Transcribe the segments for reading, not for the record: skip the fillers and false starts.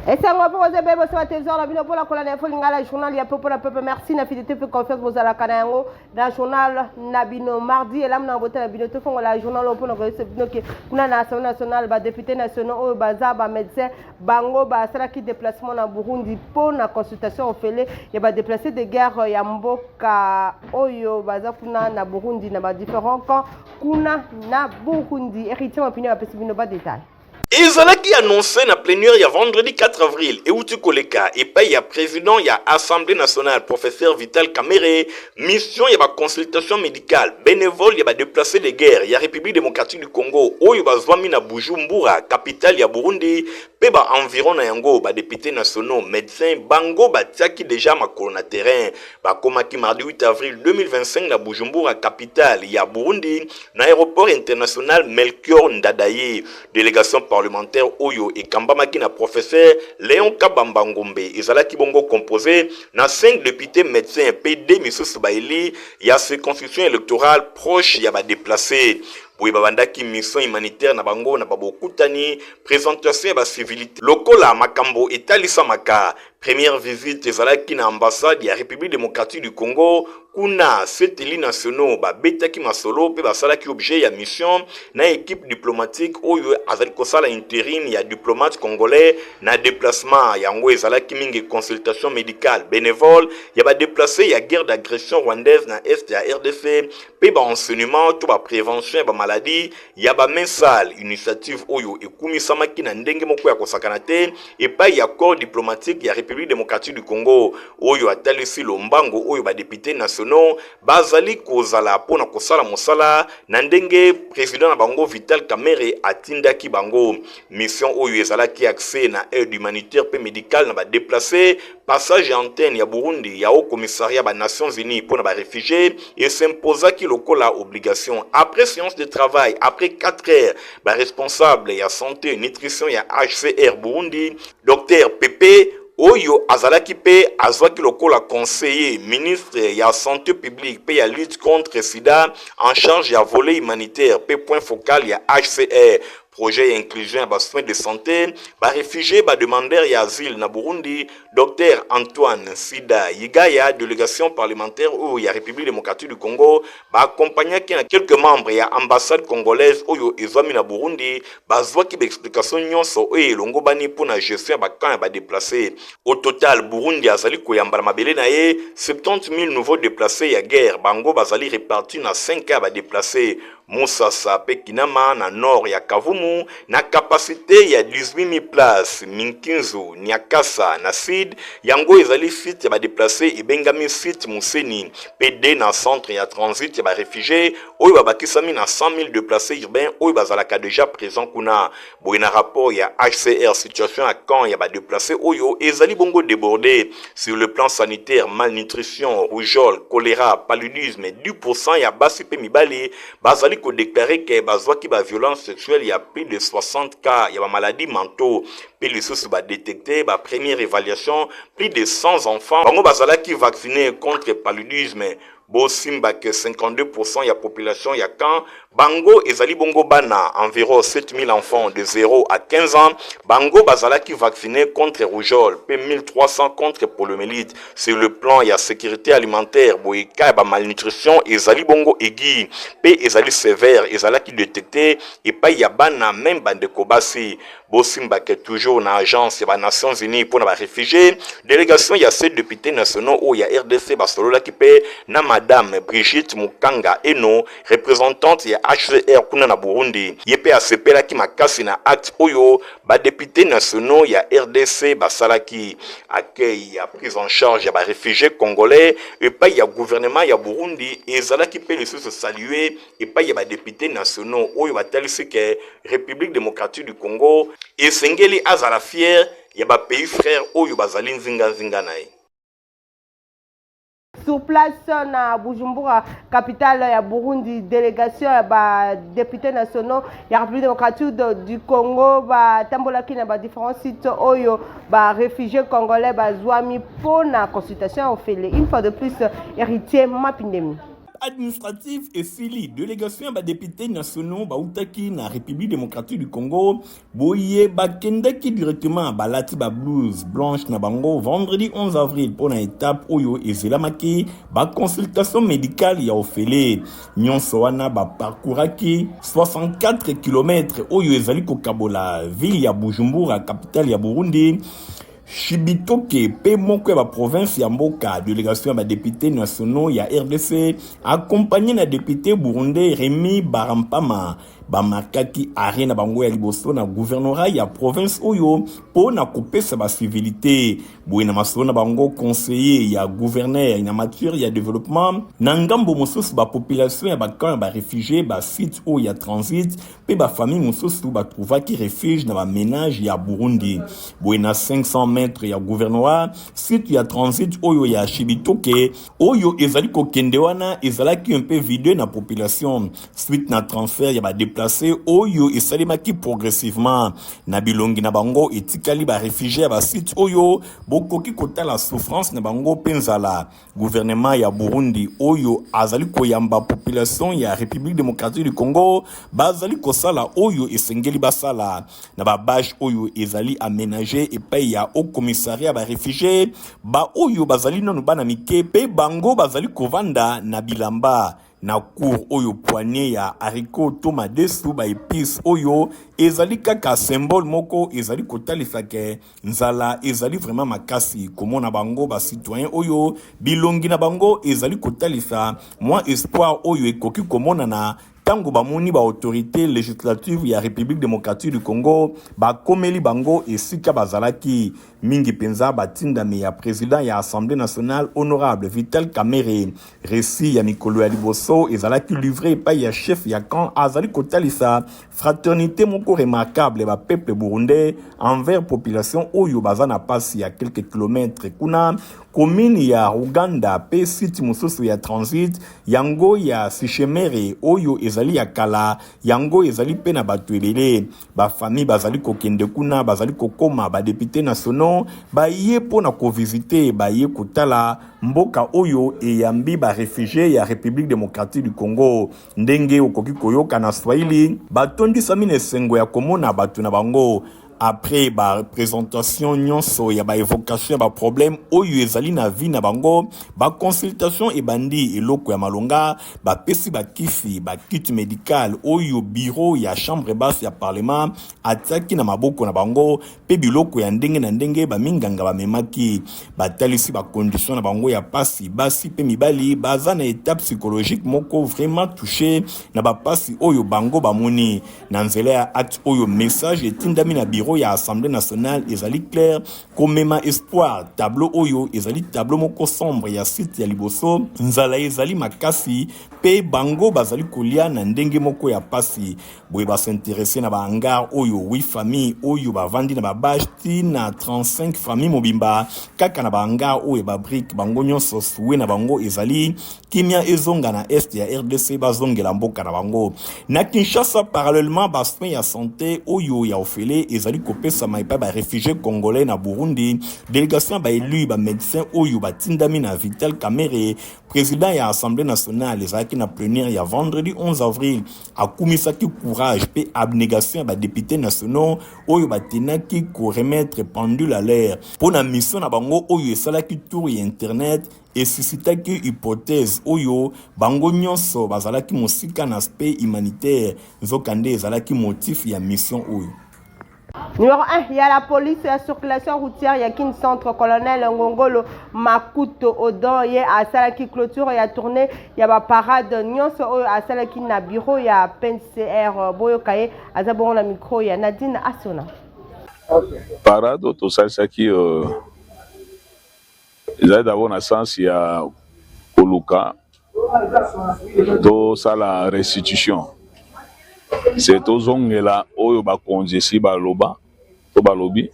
Esengo mpo koza ebele bosala televizio na bino mpo na kolanda info lingala journal ya pepo na pepe. Merci na fidélité mpe confiance bozalaka na yango na journal na bino. Mardi elamu na bota na bino. Tofongola journal oyo mpo na koyebisa bino ke kuna na Assemblée nationale, badéputé nationaux oyo baza bamédecin, bango basalaki déplacement na Burundi mpo na consultation ofele ya badéplacé de guerre ya mboka oyo baza kuna na Burundi, na badifférents camps kuna na Burundi. Héritier Mapini bapesi bino badétail. Ezalaki annoncé na plénière ya vendredi 4 avril euti koleka epai ya président ya Assemblée nationale, professeur Vital Kamerhe, mission ya baconsultation médicale bénévole ya badéplacé de guerre ya République démocratique du Congo oyo bazwami na Bujumbura, capitale ya Burundi, mpe baenviron na yango. Badéputé nationaux médecin, bango batiaki déjà makolo na terrain. Bakomaki mardi 8 avril 2025 na Bujumbura, capitale ya Burundi, na aéroport international Melchior Ndadaye. Délégation parlementaire oyo ekambamaki na professeur Léon Kabamba Ngombe ezalaki bongo composé na 5 députés médecins mpe 2 misusu baeli ya circonscription électorale proche ya badéplacé. Boye babandaki mission humanitaire na bango na babokutani, présentation ya bacivilité lokola makambo etalisamaka. Première visite ezalaki na ambassade ya République démocratique du Congo. Kuna, sept élus nationaux babetaki masolo mpe basalaki objet ya mission na équipe diplomatique oyo azali kosala intérim ya diplomate congolais na déplacement. Yango ezalaki mingi consultation médicale bénévole ya badéplacé ya guerre d'agression rwandaise na est ya RDC mpe baenseignement to baprévention ya bamaladie ya bamain sale. Initiative oyo ekumisamaki na ndenge moko ya kosakana te epai ya corps diplomatique ya République démocratique du Congo, oyo atalisi lombango oyo badéputé nationaux bazali kozala mpona kosala mosala na ndenge président na bango Vital Kamerhe atindaki bango. Mission oyo ezalaki axée na aide humanitaire mpe médicale na badéplacé. Passage ya antenne ya Burundi ya Haut Commissariat Banations unies mpona baréfugié esimposaki lokola obligation. Après séance de travail, après 4 heures, baresponsable ya santé nutrition ya HCR Burundi, Dr Pepe, oyo azalaki mpe azwaki lokola conseiller ministre ya Santé publique mpe ya lutte contre sida en charge ya volet humanitaire mpe point focal ya HCR, projet ya inclusion ya basoins de santé baréfugié, bademandeur ya asile na Burundi, Dr Antoine Sida Yigaya, délégation parlementaire oyo ya République démocratique du Congo baakompagnaki na quelques membres ya ambassade congolaise oyo ezwami na Burundi, bazwaki baexplication nyonso oyo elongobani mpona gestion ya bacamp ya badéplacé. Au total, Burundi azali koyamba na mabele na ye 70 000 nouveaux déplacés ya guerre. Bango bazali répartis na 5 ya badéplacé: Musasa mpe Kinama na nord ya Kavumu na kapasité ya 18 000 places, Minkinzu, Nyakasa na sud, yango ezali site ya badéplacé ebengami site Museni, mpe d na centre ya transit ya baréfugié oyo babakisami na 100 000 déplacés urbains oyo bazalaka déjà présent kuna. Boye na rapport ya HCR, situation ya camp ya badéplacé oyo ezali bongo débordé sur le plan sanitaire: malnutrition, rougeole, choléra, paludisme. 10 ya basi mpe mibali bazali kodéclarer ke bazwaki baviolence sexuelle ya plus de 60 cas ya bamaladie mentaux. Mpe lisusu badétecte bapremière évaluation, plus de 100 enfants bango bazalaki vacciné contre paludisme. Bosimba ke 52 ya population ya camp bango ezali bongo bana, environ 7000 enfants de 0 à 15 ans, bango bazalaki vacciné contre rougeole mpe 1300 contre poliomyélite. Sur le plan ya sécurité alimentaire, boye cas ya bamalnutrition ezali bongo aigu mpe ezali sévère, ezalaki détecté epai ya bana, même bandeko basi. Bosimba ke toujours na agence ya Banations unies mpona baréfugié, délégation ya sept députés nationaux oyo ya RDC basololaki mpe na madame Brigitte Mukanga Eno, représentante ya HCR kuna na Burundi. Ye mpe asepelaki makasi na acte oyo badéputé nationaux ya RDC basalaki. Accueil ya prise en charge ya baréfugié congolais epai ya gouvernement ya Burundi ezalaki mpe lisusu salué epai ya badéputé nationaux oyo batalisi ke République démocratique du Congo esengeli azala fier ya bapays frère oyo bazali nzinganzinga na ye. Sur place na Bujumbura, capitale ya Burundi, délégation ya ba députés nationaux ya République démocratique du Congo batambolaki na ba différents sites oyo ba réfugiés congolais bazwami mpo na consultation ya ofele. Une fois de plus, Héritier Mapindemi. Administrative esili, délégation ya badéputés nationaux bautaki na République démocratique du Congo boye bakendaki directement, balati bablouse blanche na bango vendredi 11 avril mpo na étape oyo ezelamaki, baconsultation médicale ya ofele. Nyonso wana baparcouraki 64 km oyo ezali kokabola ville ya Bujumbura, capitale ya Burundi, Cibitoke mpe moko ya baprovince ya mboka. Délégation ya badéputés nationaux ya RDC, accompagné na député burundais Rémi Barampama, bamarkaki arrêt na bango ya liboso na gouvernorat ya province oyo mpo na kopesa bacivilité. Boye na masolo na bango, conseiller ya gouverneur na matière ya développement, na ngambo mosusu bapopulation ya bacamp ya baréfugiés, basite oyo ya transit mpe bafamille mosusu batrouvaki refuge na baménage ya Burundi. Boye na 500 mètres ya gouvernorat, site ya transit oyo ya Cibitoke oyo ezali kokende wana ezalaki un peu vide na population, suite na transfert ya badéplacés oyo esalemaki progressivement. Na bilongi na bango etikali baréfugiés ya basite oyo, bokoki kotala souffrance na bango mpe nzala. Gouvernement ya Burundi oyo azali koyamba population ya République démocratique du Congo bazali kosala oyo esengeli basala na babâches oyo ezali aménagé epai ya haut commissariat ya baréfugiés. Baoyo bazali nanu bana mike mpe bango bazali kovanda na bilamba na cour oyo, poignée ya haricot to madesu, baépices oyo ezali kaka symbole moko ezali kotalisa ke nzala ezali vraiment makasi. Komona bango bacitoyen oyo, bilongi na bango ezali kotalisa mwa espoir oyo ekoki komonana ntango bamoni baautorité législative ya République démocratique du Congo bakomeli bango esika bazalaki. Mingi mpenza batindami ya président ya Assemblée nationale, honorable Vital Kamerhe. Récit ya mikolo ya liboso ezalaki livré epai ya chef ya camp, azali kotalisa fraternité moko remarquable bapeuple burundais envers population oyo baza na pasi ya quelques kilomètres kuna, commune ya Uganda mpe site mosusu ya transit yango ya Sishemere oyo ezali ya kala. Yango ezali mpe na bato ebele, bafamille bazali kokende kuna, bazali kokoma. Badéputés nationaux baye mpo na kovisiter, baye kotala mboka oyo eyambi baréfugiés ya République démocratique du Congo. Ndenge okoki koyoka na Swahili, batondisami na esengo ya komona bato na bango. Après baprésentation nyonso ya baévocation ya baproblème oyo ezali na vie na bango, baconsultation ebandi. Eloko ya malonga, bapesi bakisi, bakit médical oyo bureau ya chambre basse ya parlement atiaki na maboko na bango, mpe biloko ya ndenge na ndenge baminganga bamemaki. Batalisi bacondition na bango ya pasi. Basi mpe mibali baza na étape psychologique moko vraiment touché na bapasi oyo bango bamoni. Na nzela ya acte oyo, message etindami na bureau ya Assemblée nationale ezali clair, komema espoir. Tableau oyo ezali tableau moko sombre ya site ya liboso. Nzala ezali makasi mpe bango bazali kolia na ndenge moko ya pasi. Boye bas'intéresser na bahangar oyo, 8 famille oyo bavandi na babâches, ti na 35 famille mobimba kaka na bahangar oyo ya babriques. Bango nyonso, souhait na bango ezali kimia ezonga na est ya RDC, bazongela mboka na bango. Na Kinshasa, parallèlement, basoin ya santé oyo ya ofele ezali kopesama epai baréfugiés congolais na Burundi. Délégation ya baélu, bamédecin oyo batindami na Vital Kamerhe, président ya Assemblée nationale, ezalaki na plénière ya vendredi 11 avril, akumisaki courage mpe abnégation ya badéputés nationaux oyo batenaki koremettre pendule à l'heure mpo na mission na bango oyo esalaki tour ya internet, esuscitaki hypothèse oyo bango nyonso bazalaki mosika na aspect humanitaire, nzokande ezalaki motif ya mission oyo. Numéro 1, il y a la police ya circulation routière ya Kin Centre, colonel Ngongolo Makuto Odon, ye asalaki clôture ya tournée ya baparade nyonso oyo asalaki na bureau ya PNCR. Boyoka ye, aza bongo na micro ya Nadine Asona. Parade oyo tosalisaki ezali d'abord na sens ya koluka tosala restitution, se tozongela oyo bakonzi esi baloba to balobi,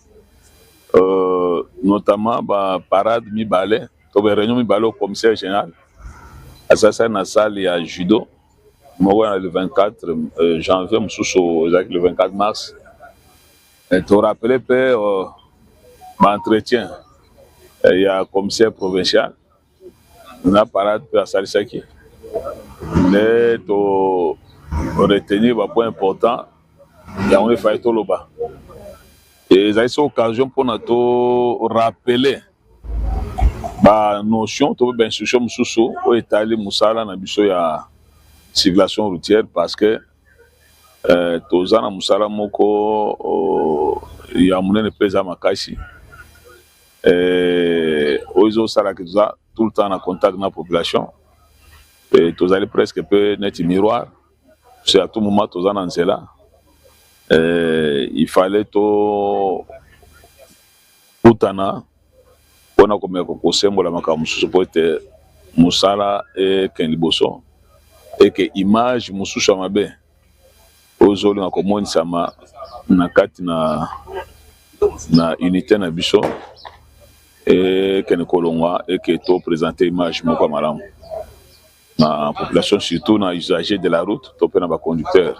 notamment baparade mibale. to ba réunion mibale au commissaire général asalisaki na salle ya judo, moko na le 24 janvier, mosusu ezalaki le 24 mars. Torappeler mpe baentretien ya commissaire provincial na parade mpe asalisaki nde to retenir bapoint important yango efai toloba. Ezali so occasion mpona to rappeler banotion to mpe bainstruction mosusu oyo etali mosala na biso ya circulation routière, parce que toza na mosala moko ya monene mpe eza makasi oyo ezosalaka toza tout le temps na contact na population. Tozali presque mpe neti miroir, c'est à tout moment toza na nzela. Il fallait to kutana mpona komeka kosembola makambo mosusu mpo ete mosala ekende liboso, eke image mosusu ya mabe oyo ozolinga komonisama na kati na unité na biso ekende kolongwa, eke to présenter image moko ya malamu na population, surtout na usager de la route to mpe na baconducteur.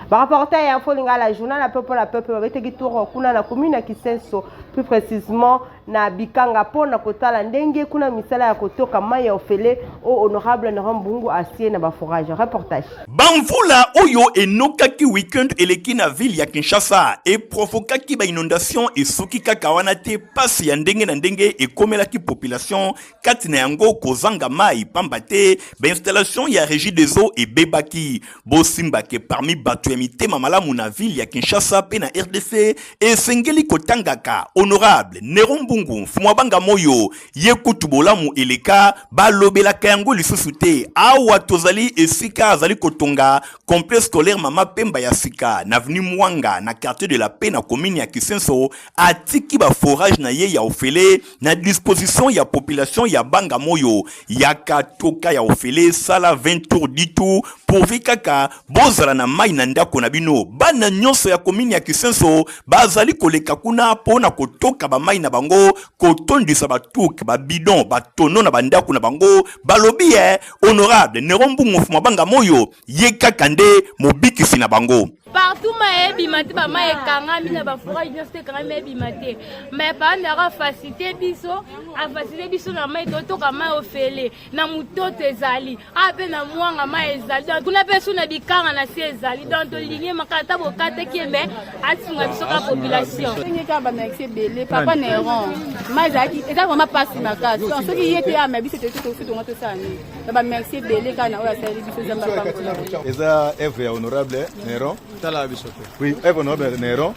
Bareporter ya Info Lingala, journal ya peuple na peuple, babetaki tour kuna na commune ya Kisenso, plus précisément na Bikanga, mpona kotala ndenge kuna misala ya kotoka mai ya ofele oyo honorable Néron Mbungu asie na baforage. Reportage. Bamvula oyo enokaki weekend eleki na ville ya Kinshasa eprovokaki bainondation. Esuki kaka wana te, pasi ya ndenge na ndenge ekomelaki population, kati na yango kozanga mai, pamba te bainstallation ya Régie des eaux ebebaki. Bosimbake, parmi bato ya mitema malamu na ville ya Kinshasa mpe na RDC, esengeli kotangaka honorable Néron Mbungu Mfumu Abanga Moyo. Ye kutu bolamu eleka, balobelaka yango lisusu te. Awa tozali esika azali kotonga complexe scolaire Mama Pemba ya sika na avenue Mwanga, na quartier de la Paix, na commune ya Kisenso. Atiki baforage na ye ya ofele na disposition ya population ya Banga Moyo. Yaka toka ya ofele, sala 20 tours, 10 tours, pourvu kaka bozala na mai na ndako na bino. Bana nyonso ya commune ya Kisenso bazali koleka kuna mpo na kotoka bamai na bango, kotondisa batuke, babidon, batono na bandako na bango. Balobi ye honorable Néron Mbungu Mfumu Banga Moyo, ye kaka nde mobikisi na bango. Partout mai ebima te, bamai ekangami na baforage nyonso te, ekangami, ebima te. Mais papa Néron afacilité biso, afacilité biso na mai. Totoka mai ofele na Mototo ezali awa, mpe na Mwanga mai ezali, donc kuna mpe su na Bikanga na se ezali. Donc tolingi makala ata bokataki ye, mais asunga biso kaka population. Ndenge kaka bamerci ebele papa Néron. Mai ezalaki, eza vraiment mpasi makasi. Donc soki ye te ama biso tosi tonga tosala nini? Na bamerci ebele kaka na oyo asaleli biso, Nzambe apambola. Eza œuvre ya honorable Néron. Talaka biso te. Oui, œuvre honorable Néron.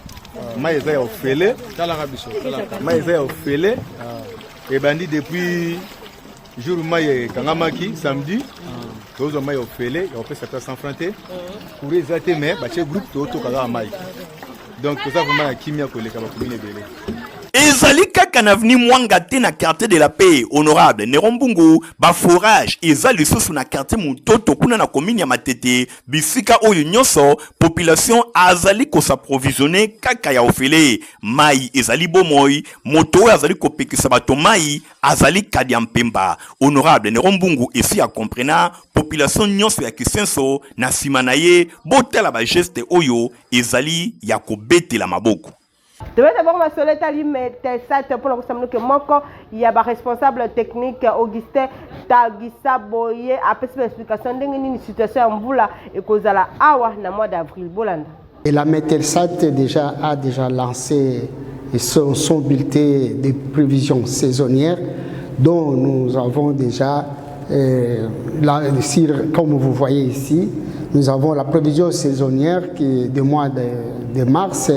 Mai eza ya ofele. Talaka biso. Mai eza ya ofele, ebandi depuis jour mai ekangamaki samedi. Tozwa mai ya ofele ya kopesa ata 100 franc te. Courant eza te, mais batie groupe, totoka kaka mai. Donc toza vraiment ya kimia koleka bacommune ebele. Ezali kaka na avenue Mwanga te, na quartier de la Paix, honorable Néron Mbungu baforage eza lisusu na quartier Mototo, kuna na commune ya Matete. Bisika oyo nyonso population azali kos'approvisionner kaka ya ofele. Mai ezali bomoi. Moto oyo azali kopekisa bato mai azali kadi ya mpemba. Honorable Néron Mbungu esi akomprena population nyonso ya Kisenso na nsima na ye. Botala bageste oyo ezali ya kobetela maboko. Tobeta bongo masolo etali Mételsat mpona kosala moko ya baresponsable technique, Augustin Tagisa Boye, apesi baexplication ndenge nini situation ya mvula ekozala awa na mois d'avril. Bolanda. Et la Mételsat a déjà lancé son bulletin de prévisions saisonnières dont nous avons déjà, là, comme vous voyez ici, nous avons la prévision saisonnière qui est du mois de mars,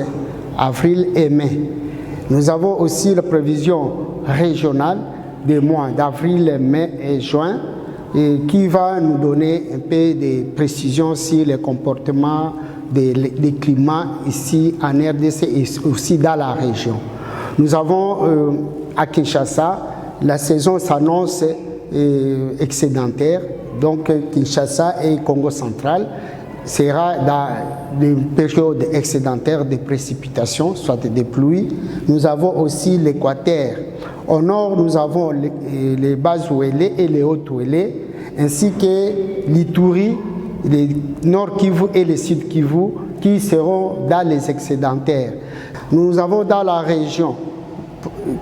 avril et mai. Nous avons aussi la prévision régionale des mois d'avril, mai et juin et qui va nous donner un peu de précisions sur les comportements des climats ici en RDC et aussi dans la région. Nous avons à Kinshasa, la saison s'annonce excédentaire, donc Kinshasa et Congo central. sera dans des périodes excédentaires de précipitations, soit des pluies. Nous avons aussi l'équateur. Au nord, nous avons les, les bas Ouélé et les hauts Ouélé, ainsi que l'Ituri, les Nord Kivu et les Sud Kivu qui seront dans les excédentaires. Nous avons dans la région,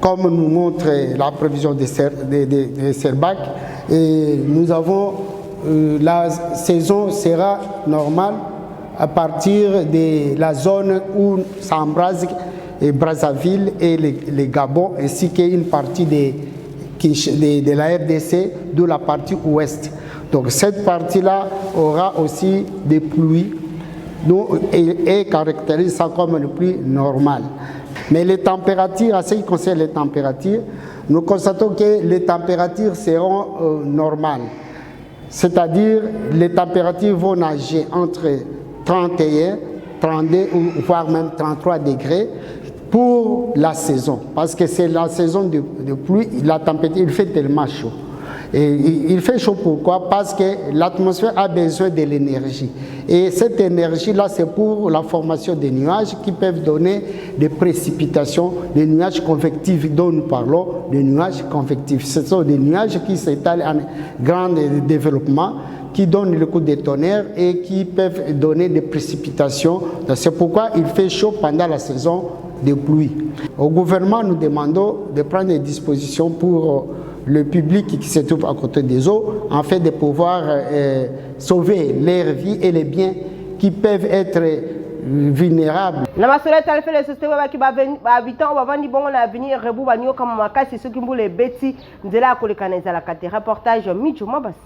comme nous montre la prévision de, de, de, de Serbac, et nous avons euh, la saison sera normale à partir de la zone où s'embrase et Brazzaville et le, le Gabon, ainsi qu'une partie de, de, de la RDC, de la partie ouest. Donc cette partie-là aura aussi des pluies donc, et, et caractérise ça comme une pluie normale. Mais les températures, à ce qui concerne les températures, nous constatons que les températures seront euh, normales. C'est-à-dire les températures vont nager entre 31, 32 ou voire même 33 degrés pour la saison. Parce que c'est la saison de, de pluie, la température, il fait tellement chaud. Et il fait chaud pourquoi Parce que l'atmosphère a besoin de l'énergie. Et cette énergie-là, c'est pour la formation des nuages qui peuvent donner des précipitations, des nuages convectifs dont nous parlons, des nuages convectifs. Ce sont des nuages qui s'étalent en grand développement, qui donnent le coup de tonnerre et qui peuvent donner des précipitations. C'est pourquoi il fait chaud pendant la saison de pluie. Au gouvernement, nous demandons de prendre des dispositions pour le public qui se trouve à côté des eaux, en fait de pouvoir euh, sauver leur vie et les biens qui peuvent être vulnérables. Na masolo etali fele société oyebaki bahabitant oyo bavandi bongo na avenue Rebu baniokama makasi soki mbula ebeti nzela ya koleka na ezalaka te reportage Micho Mabasi.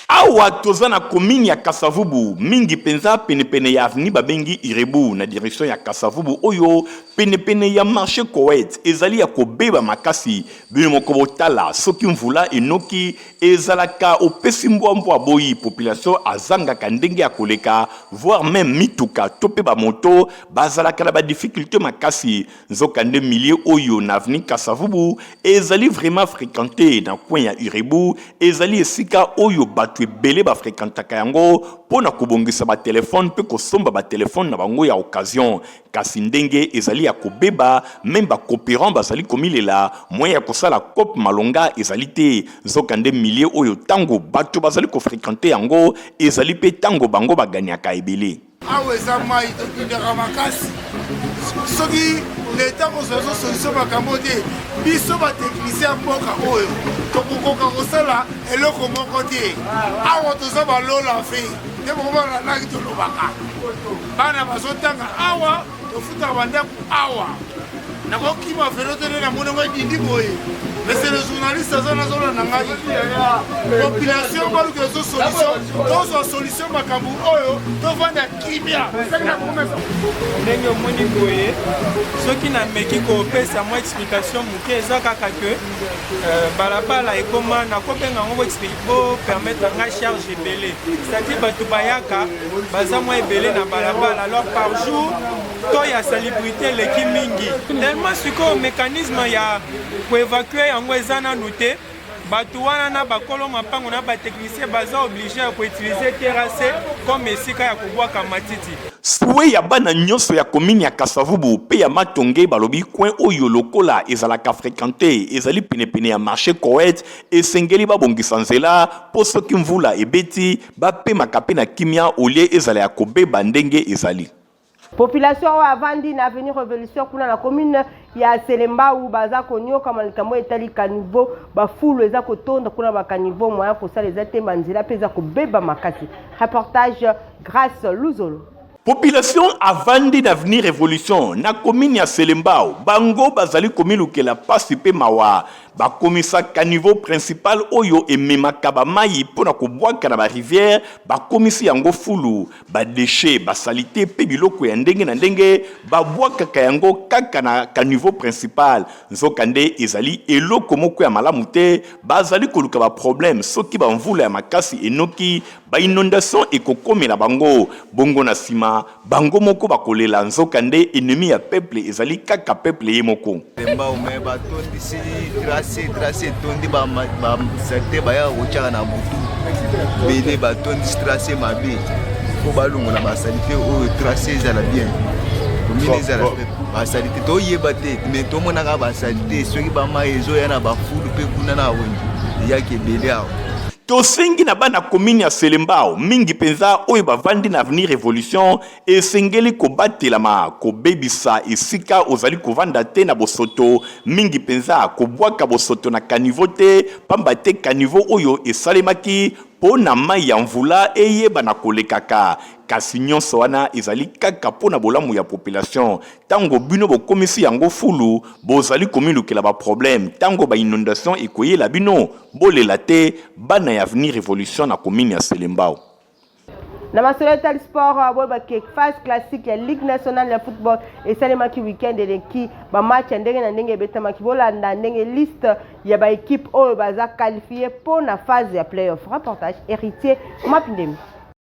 Awa toza na commune ya Kasa-Vubu, mingi penza penepene ya avenue babengi Irebu na direction ya Kasa-Vubu oyo penepene ya marche Koweït ezali ya kobeba makasi. Bino moko botala soki mvula enoki ezalaka opesi mbwa mbwa aboyi population azangaka ndenge ya koleka voir meme mituka to pe ba moto bazalaka na ba difficulte makasi. Nzoka nde milieu oyo na avenue Kasa-Vubu ezali vraiment frequente na coin ya Irebu Ezali esika oyo bato ebele ba frequentaka yango mpo na kobongisa ba telephone mpe kosomba ba telephone na bango ya occasion. Kasi ndenge ezali ya kobeba, meme ba cooperants bazali komilela, moyen ya kosala coop malonga ezali te. Nzokande milieu oyo tango bato bazali ko frequenter yango, ezali mpe tango bango ba gagnaka ebele. Awa eza mai tobundaka makasi soki leta kozwa zo solution makambo te biso batechnicien ya mboka oyo tokokoka kosala eloko moko te awa toza balola fe nde bokobalalaki tolobaka bana bazotanga awa tofutaka bandako awa nakokima velo te nde namoni yango edindi boye monsieur le journaliste aza nazolanda ngai population baluka ezo solution tozwa solution makambo oyo tovanda kimia ndenge omoni boye soki nameki kopesa mwa explication moke eza kaka ke euh, balabala ekoma nakobenga yango bopermettre ngai charge ebele c'est-à-dire bato bayaka baza mwa ebele na balabala alors par jour to ya salubrité eleki mingi tellement sikoyo mécanisme ya koevacue yango eza nanu te bato wana na bakolo mapango na batechnicien baza oblige ya koutilize terrasse comme esika ya kobwaka matiti. Souhait ya bana nionso ya commune ya Kasa-Vubu pe ya Matonge balobi coin oyo lokola ezalaka frequente ezali pene pene ya marche Koweït esengeli babongisa nzela po soki mvula ebeti bapemaka pe na kimia au lieu ezala ya kobeba ndenge ezali. Population oyo avandi na avenue Revolution kuna na commune ya Selembao baza koniokama likambo etali caniveau, ba fulu eza kotonda kuna ba caniveau, moyen kosala eza te, ba nzela pe eza kobeba makasi. Reportage Grace Luzolo. Population avandi na avenue Revolution na commune ya Selembao bango bazali komilukela pasi pe mawa Bakomisa caniveau principal oyo ememaka ba mayi mpo na kobwaka na ba rivières, bakomisi yango fulu. Ba dechets, ba salites mpe biloko ya ndenge na ndenge babwakaka yango kaka na caniveau principal. Nzokande, ezali eloko moko ya malamu te. Bazali koluka ba problèmes soki ba mvula ya makasi enoki, ba inondations ekokomela bango. Bongo na sima, Bango moko bakolela nzoka nde ennemi ya peuple ezali kaka peuple ye moko. Mbao me batondisi trace trace etondi ba secteur bayaka kotyaka na butu bele batondisi trace mabe. Mpo balongola basalite oyo trace ezala bien komine ezala basalite toyeba te me tomonaka basalite soki bamai ezoya na bafulu mpe kuna na wenze eyaki ebele awa. Tosengi na bana commune ya Selembao, mingi mpenza oyo bavandi na avenue Revolution, esengeli kobatelama, kobebisa esika ozali kovanda te na bosoto, mingi mpenza kobwaka bosoto na caniveau te, pamba te caniveau oyo esalemaki mpo na mai ya mvula eyeba na kolekaka. Kasi nyonso wana ezali kaka mpo na bolamu ya population. Tango bino bokomisi yango fulu, bozali komilukela ba problèmes. Tango ba inondations ekoyela bino, bolela te, bana ya avenue Revolution na commune ya Selembao. Na masolo etali sport, boyeba ke phase classique ya Ligue nationale ya football esalemaki week-end eleki. Ba match ya ndenge na ndenge ebetamaki. Bolanda ndenge liste ya ba equipe oyo baza qualifie mpo na phase ya play-off. Reportage Héritier Mapindemi.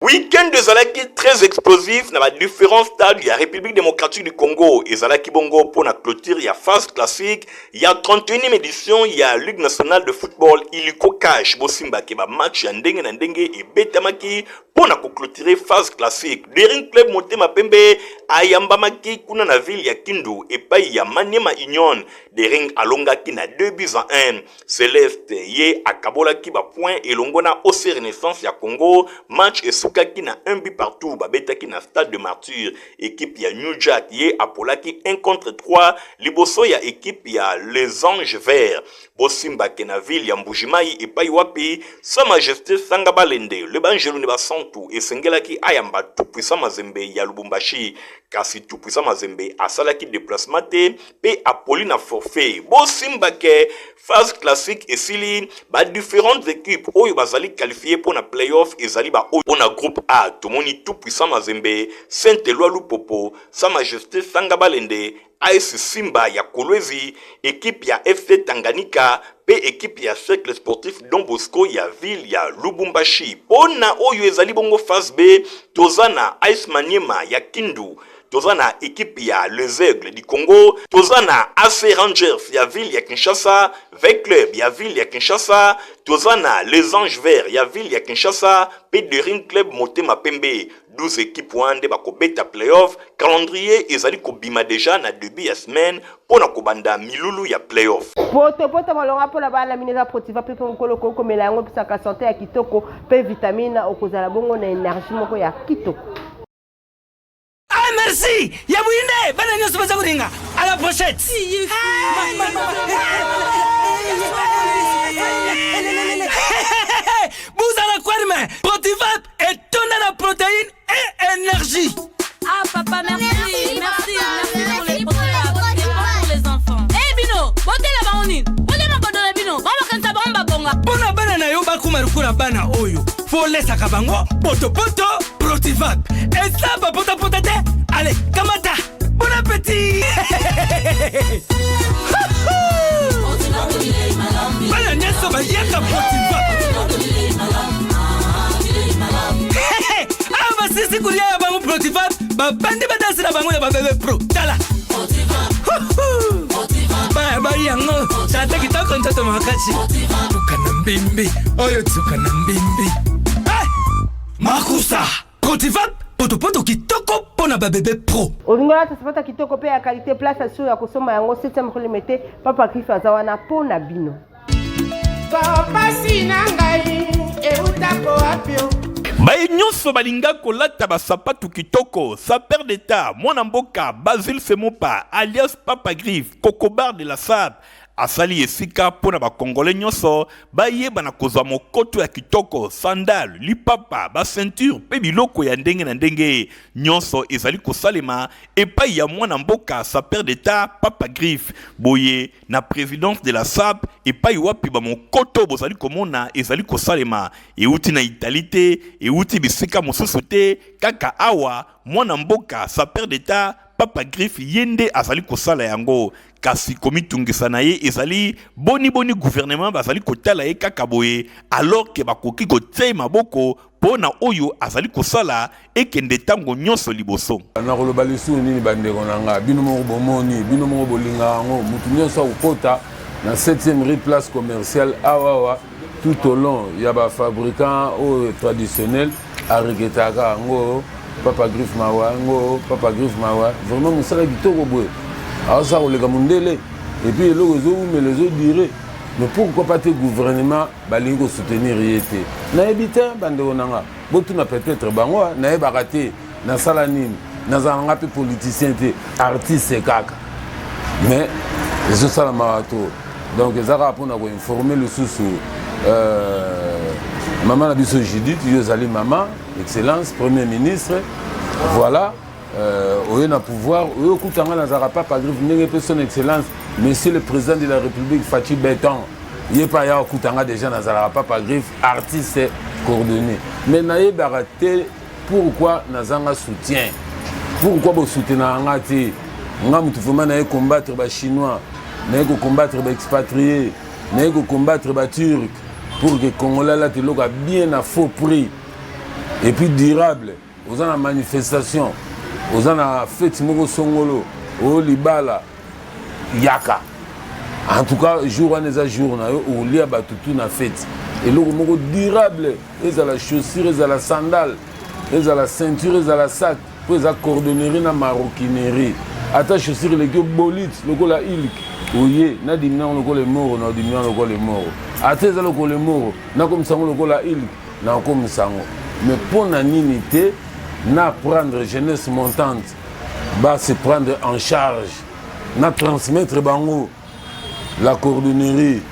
Week-end ezalaki très explosif na ba différents stades ya République démocratique du Congo. Ezalaki bongo mpo na clôture ya phase classique ya 31e édition ya Ligue nationale de football Illico Cash. Bosimbake ba match ya ndenge na ndenge ebetamaki mpo na koclôturer phase classique. Daring Club Motema Pembe ayambamaki kuna na ville ya Kindu epai ya Maniema Union. Daring alongaki na 2 buts à 1. Celeste ye akabolaki ba points elongo na OC Renaissance ya Congo. Match esukaki na 1 but partout, babetaki na Stade de Martyrs. Equipe ya New Jack ye apolaki 1 contre 3 liboso ya equipe ya Les Anges Verts. Bosimbake na ville ya Mbuji-Mayi epai wapi Sa Majeste Sanga Balende le Banjelu ne Basantu esengelaki ayamba Tout-Puissant Mazembe ya Lubumbashi, kasi Tout-Puissant Mazembe asalaki deplacement te mpe apoli na forfait. Bosimba ke phase classique esili, ba différentes équipes oyo bazali qualifiées mpo na play-off ezali ba oyo. Mpo na groupe A, tomoni Tout Puissant Mazembe, Saint Eloi Lupopo, Sa Majeste Sanga Balende, AS Simba ya Kolwezi, equipe ya FC Tanganyika mpe equipe ya Cercle Sportif Don Bosco ya ville ya Lubumbashi. Mpo na oyo ezali bongo phase B, toza na AS Maniema ya Kindu, toza na equipe ya Les Aigles du Congo, toza na AC Rangers ya ville ya Kinshasa, V Club ya ville ya Kinshasa, toza na Les Anges Verts ya ville ya Kinshasa mpe Daring Club Motema Pembe. 12 equipes wana nde bakobeta play-off. Calendrier ezali kobima deja na debut ya semaine mpo na kobanda milulu ya play-off. Poto poto malonga mpo na bana bino eza Protiva mpe mpe mokolo okoki komela yango epesaka sante ya kitoko mpe vitamine, okozala bongo na energie moko ya kitoko. Ah merci ya buyinde bana nyonso baza kolinga à la prochaine. Buzala kwerme Protivap etonda na protéine et énergie. Ah papa merci merci merci pour les Protivap c'est bon pour les enfants. Eh bino botela bango nini? Bolia mabodo na bino bango bakanisa bango babonga. Pona bana na yo bakoma lokola bana oyo folesaka bango potopoto Protivap eza bapotapota te ale kamata bon appétit bana nyonso bayaka Protivap awa basisi kolia ya bango Protivap babandi badansi na bango ya babebe pro tala baya bayi yango tata kitoko nzoto makasi tuka na mbimbi oyo tuka na mbimbi Makusa Protivap potopoto kitoko mpo na babebe pro. Olingi olata sapata kitoko mpe ya qualité, place ya sur ya kosomba yango 7e rue Limete. Papa Griff aza wana mpo na bino. Pasi na ngai eutako wapi o? Baye nyonso balinga kolata basapatu kitoko, sapeur d'etat, mwana mboka Basile Semopa alias Papa Griffe, Kokobar de la Sape, Asali esika mpo na ba Congolais nyonso bayeba na kozwa mokoto ya kitoko, sandale, lipapa, ba ceinture mpe biloko ya ndenge na ndenge. Nyonso ezali kosalema epai ya mwana mboka sapeur d'Etat Papa Griffe. Boye na presidence de la SAP epai wapi ba mokoto bozali komona ezali kosalema euti na Italie te, euti bisika mosusu te, kaka awa mwana mboka sapeur d'Etat Papa Griffe ye nde azali kosala yango. Kasi komitungisa na ye ezali boni boni gouvernement bazali kotala ye kaka boye alors que bakoki kotia ye maboko po na oyo azali kosala ekende tango nionso liboso. Nakoloba lisusu nini bandeko na nga? Bino moko bomoni, bino moko bolingaka yango. Moto nyonso akokota na 7e rue place commerciale awa awa tout au long ya ba fabricants oyo traditionnel. Aregretaka yango papa Griffe mawa yango papa Griffe mawa vraiment mosala kitoko boye aosala koleka mondele et puis eloko ezowumela ezodure mais pourquoi pas te gouvernement balingi kosoutenir ye te nayebi te bandeko na nga botuna peut-être bango nayebaka te nasala nini nazala nga mpe politicien te artiste kaka mais ezosala mawa to donc eza kaka mpona koinforme lisusu euh, mama na biso judith yo ozali mama excellence premier ministre voilà euh, oye na pouvoir oye okuta nga nazalaka papa griffe ndenge mpe son excellence monsieur le président de la république faci beton ye mpe aya okuta nga déjà nazalaka papa griffe artiste coordonné mais nayebaka te Pourquoi nazanga soutien? Pourquoi bo soutenaka nga te? Nga mutu vraiment naye combattre ba chinois, naye ko combattre ba expatriés, naye ko combattre ba turcs pour que congolais alata eloko ya bien na faux prix et puis durable. Oza na manifestation, oza na fete moko songolo, oyo libala yaka. En tout cas, jour wana eza jour na yo olia bato tout na fete. Eloko moko durable. Ezala chaussure, ezala sandale, ezala ceinture, ezala sac, mpo eza cordonnerie na maroquinerie. Ata chaussure eleki yo bolite lokola ilk, oye na dimina yango lokola emoro, na odimina yango lokola emoro. Ata eza lokola emoro, nakomisa yango lokola ilk, nakokomisa yango. Mais mpo na nini te na prendre jeunesse montante ba se prendre en charge na transmettre bango La cordonnerie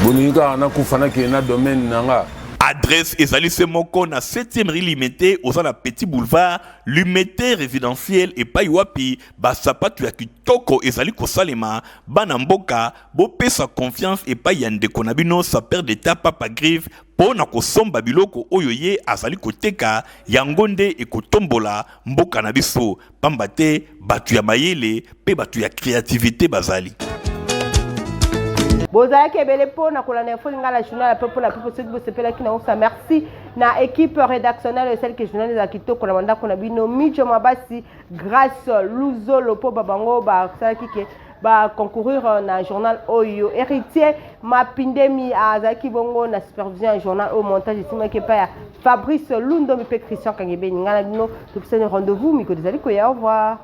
bolingi kaka nakufa nakende na domaine na nga. Adresse ezali se moko na 7e rue Limete, oza na petit boulevard Limete résidentiel epai wapi ba sapatu ya kitoko ezali kosalema. Bana mboka bopesa confiance epai ya ndeko na bino sapeur d'etat Papa Griffe mpo na kosomba biloko oyo ye azali koteka, yango nde ekotombola mboka na biso. Pamba te bato ya mayele mpe bato ya creativite bazali. Bozalaki ebele mpo na kolanda info lingala journal ya pepo na pepo. Soki bosepelaki na osa, merci na équipe rédactionnelle esali ke journal ezala kitoko na bandako na bino, Mijo Mabasi, Grâce Luzolo, mpo ba bango basalaki ke ba concourir na journal oyo. Héritier Mapindemi azalaki bongo na supervision ya journal oyo, montage esimaki epai ya Fabrice Lundomi mpe Christian Kangebeni. Ngai na bino topesani rendez-vous mikolo ezali koya. Au revoir.